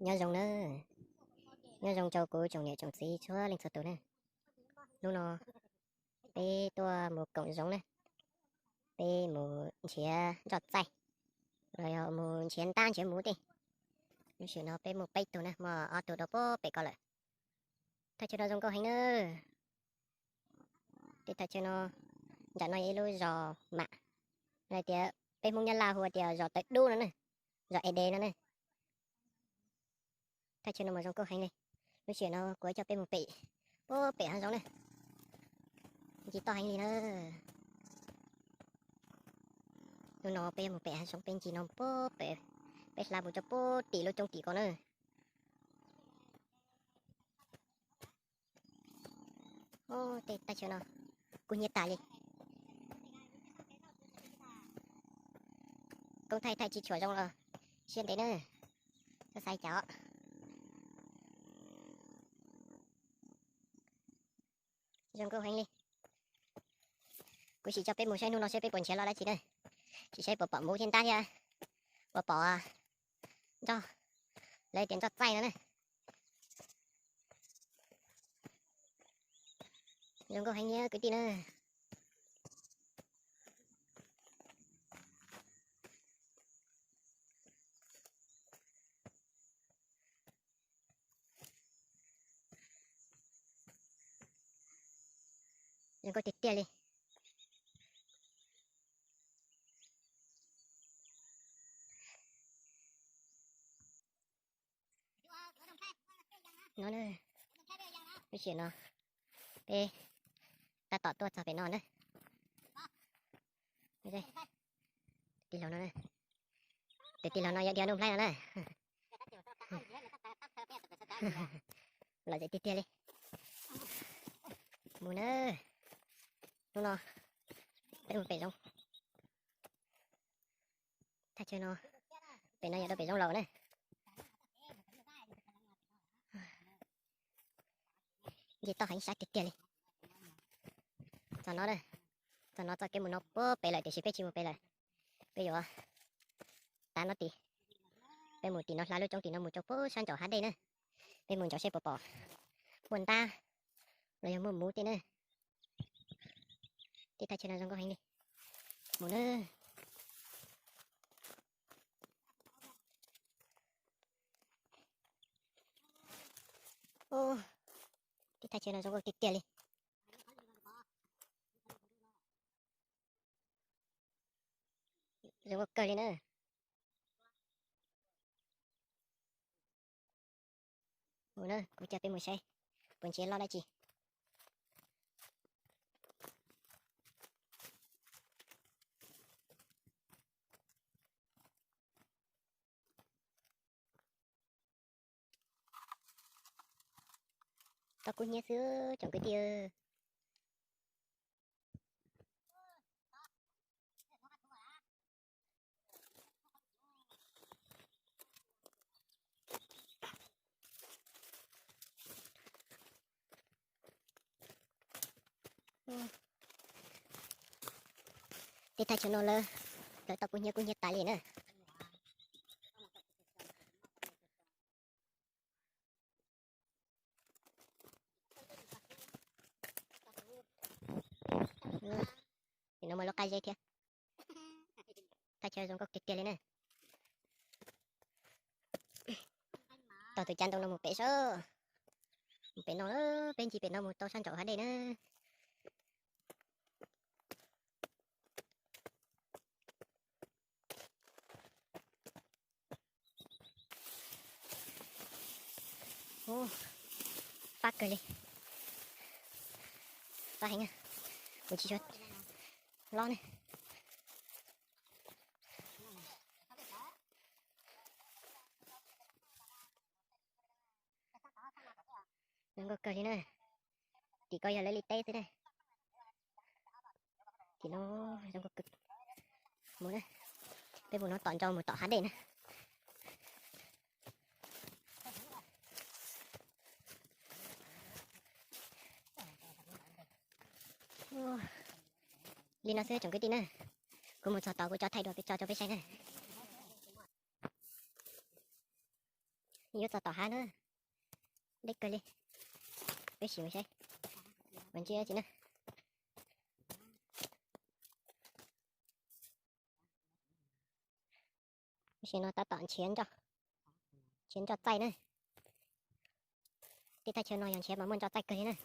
Nyob zoo na, nyob zoo rau kuv tsoom niam tsoom txiv txhua leej txhua tus na. Hnub no peb tuaj mus koom zoov na, peb mus nrhiav ntoj txaij los yog mus nrhiav ntab nrhiav muv tej. Lub sij hawm no peb muaj peb tug na, muaj ob tug rau pem ko lawm. Thaj chaw no zoo nkauj heev na. Tej thaj chaw no, nram no yog ib lub zos mam, hais tias peb Hmoob Nyab Laj hu tias zos Tawv Dub no na, zos Ede no na. Thaj chaw no mas zoo nkauj heev li. Lub sij hawm no kuv coj peb mus pem, puag pem hav zoov na. Ncig toj heev li na. Hnub no peb yuav mus pem hav zoov, peb ncig no puag pem, peb hla mus rau puag tim lub roob tim ko na. Tej thaj chaw no kub hnyiab tas li. Koob thaij thaij tsis tshua zoo los siab ntev na. Txhob xav cas. Zoo nkauj heev li. Kuv sim coj peb mus saib hnub no saib peb puas nrhiav los dab tsi na. Sim saib puas pom muv thiab ntab thiab, puas pom ntoj, lawv tias ntoj txaij no na. Zoo nkauj heev li kwv tij na. Zoo nkauj tiag tiag li. No, lub sij hawm no peb tab tom tuaj txog pem no na. Tus tij laug no, tus tij laug no yog dhia Nuj Nplhaib no na. Lom zem tiag tiag li. Mus na. Hnub no peb mus pem zoov. Thaj chaw no, pem no yog rau pem zoov laus na. Ncig toj heev sab tiag tiag li. Txog no, txog no txoj kev mus no puag pem lawm tiam sis peb tsis mus pem lawm. Peb yuav tav no tim, peb mus tim no hla lub roob tim no mus rau puag sab ntsaum hav dej na. Peb mus ntsaum seb puas pom muaj ntab los yog muaj muv tej na. Tej thaj chaw no zoo nkauj heev li. Mus na. Tej thaj chaw no zoo nkauj tiag tiag li. Zoo nkauj kawg li na. Mus na, kuv coj peb mus saib puas nrhiav loj dab tsi. Toj kub hnyiab xwb tsoom kwv tij. Tej thaj chaw no lawv, lawv toj kub hnyiab kub hnyiab tas li na. Nim no mas lub qab zeb thiab. Thaj chaw zoo nkauj tiag tiag li na. Tog tus cav ntoo no mus pem saib, mus pem no, peb ncig pem no mus tau sab ntsaum hav dej na. Pab kawg li. Pab heev, mus tsis tshua lob ne. Zoo nkauj kawg li na. Tim ko yog lawv li teb xwb na. Tim no zoo nkauj kawg. Mus na, peb mus no tom ntsa mus tom hav dej na. Li no xwb tsoom kwv tij na. Kuv mus txog tod kuv tso thaij dua peb tso rau peb saib na. Yuav txog tom hav na, deb kawg li. Peb sim mus saib, mus ntsia tsi na. Tam sim no tab tom nrhiav, nrhiav ntsos txaij na. Tej thaj chaw no yog nrhiav mas muaj ntsos txaij kawg li na.